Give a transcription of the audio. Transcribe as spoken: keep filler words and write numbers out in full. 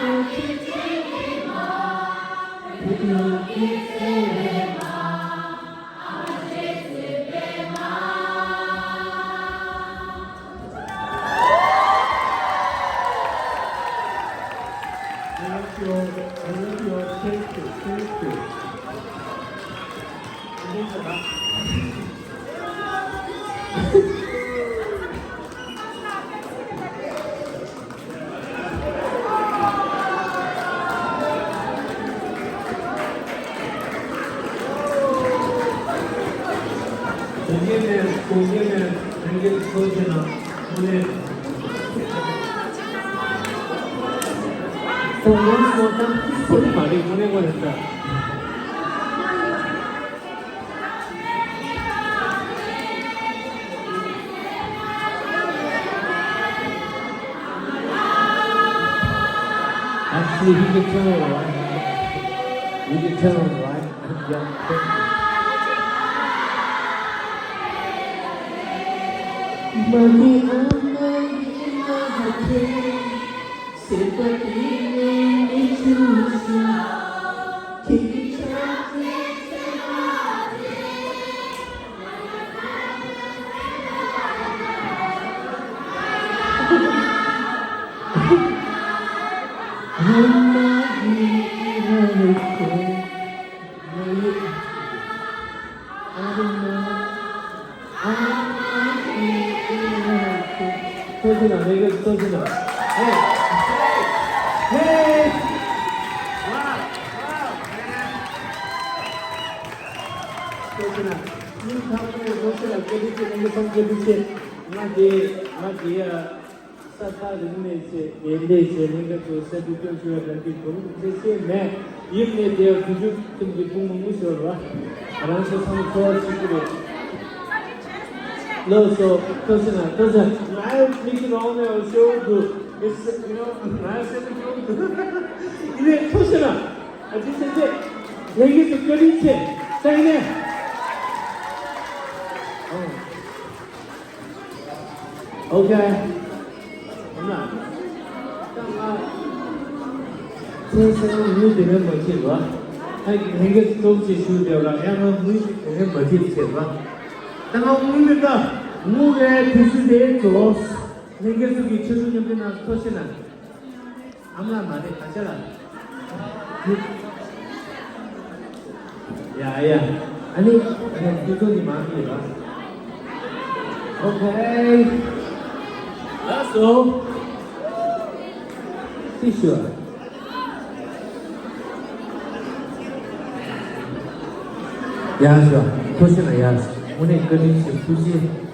I love you all. I love you all. Thank you. Thank you. དགོངས་འགལ་མེད། དགོངས་འགལ་མེད། ལྷན་རྒྱས་ཚོ་ཆེ་ན་དངོས་གནས། དགོངས་འགལ་སོང་ཙང་ཁོ་ཐག་མ་རེད། དངོས་གནས་དངོས་གནས་ད། Actually, he can tell, right? We can tell, right? Yeah. ཐུགས་རྗེ་གནང་། ལྷན་རྒྱས་ཚོ་ཐུགས་རྗེ་གནང་། ཧེ། ཧེ། ཐུགས་རྗེ་གནང་། སྙིང་ཐག་པ་ནས་ཐུགས་རྗེ་ལ་བཀའ་དྲིན་ཆེ། ལྷན་རྒྱས་ཚང་མ་བཀའ་དྲིན་ཆེ། ང་དེ་ང་དེ་ཡ། ས་ཐག་རིང་ནས་བྱས། དེ་འདྲས་བྱས། ལྷན་རྒྱས་ཚོ་ས་འདི་སྐྱོར་ཞུ་བའི་རང་གི་གོ་རིམ་ཁྲིད་ཤེས་མེད། ཡིན་ནས་དེ་དུས་ཚོད་ཐུང་གི་ཕུང་མང་པོ་ཤོར་བ། རང་ཚོ་ཚང་མ་འཚོ་བ་སྐྱིད་པོ་རེད། ལགས་སོ། ཐུགས་རྗེ་གནང་། ཐུགས་རྗེ་གནང་། ང་མིག་གི་རོང་ནས་ཤོར་འདུག་ཨེ་སེ་ཡོ། ང་སེམས་ཤོར་འདུག་ཡིན་ནས་ཐུགས་རྗེ་གནང་། ཨ་ཅེ་སེམས་ཅན། ལྷན་རྒྱས་ཚོ་བཀའ་དྲིན་ཆེ། ས་ཡིན་ནས། ཨོ། ཨོ་ཁེ། ཨ་མ། ད་ང་ཚེ་སྲོག་ངུ་དེ་ནས་མ་བྱེད་པ། ཨ་ངེད་ཀྱི་སྟོབས་ཆེ་ཞུ་བདེ་བ་ཡང་ང་ངུ་ཞིག་དེ་ནས་མ་བྱེད་བྱེད་པ། ད་ང་ངུ་མི་དགའ། ངུ་བའི་དུས་ཚོད་དེ་རྫོགས། ལྷན་རྒྱས་ཚོ་གི་ཆེད་དུ་མཉམ་འབྲེལ་གནང་། ཐུགས་རྗེ་གནང་། ཨ་མ་ལགས་མ་རེད། ད་ཆ་ལ། ཡ་ཡ། ཨ་ནི། ཨ་ནི་དུས་ཚོད་འདི་མང་གི་རེད་པ། ཨོ་ཁེ། ལགས་སོ། ཏི་ཤུ། ཡ་ཤོ། ཐུགས་རྗེ་གནང་། ཡ་ཤོ། དངོས་གནས་བཀའ་དྲིན་ཆེ། ཐུགས་རྗེ།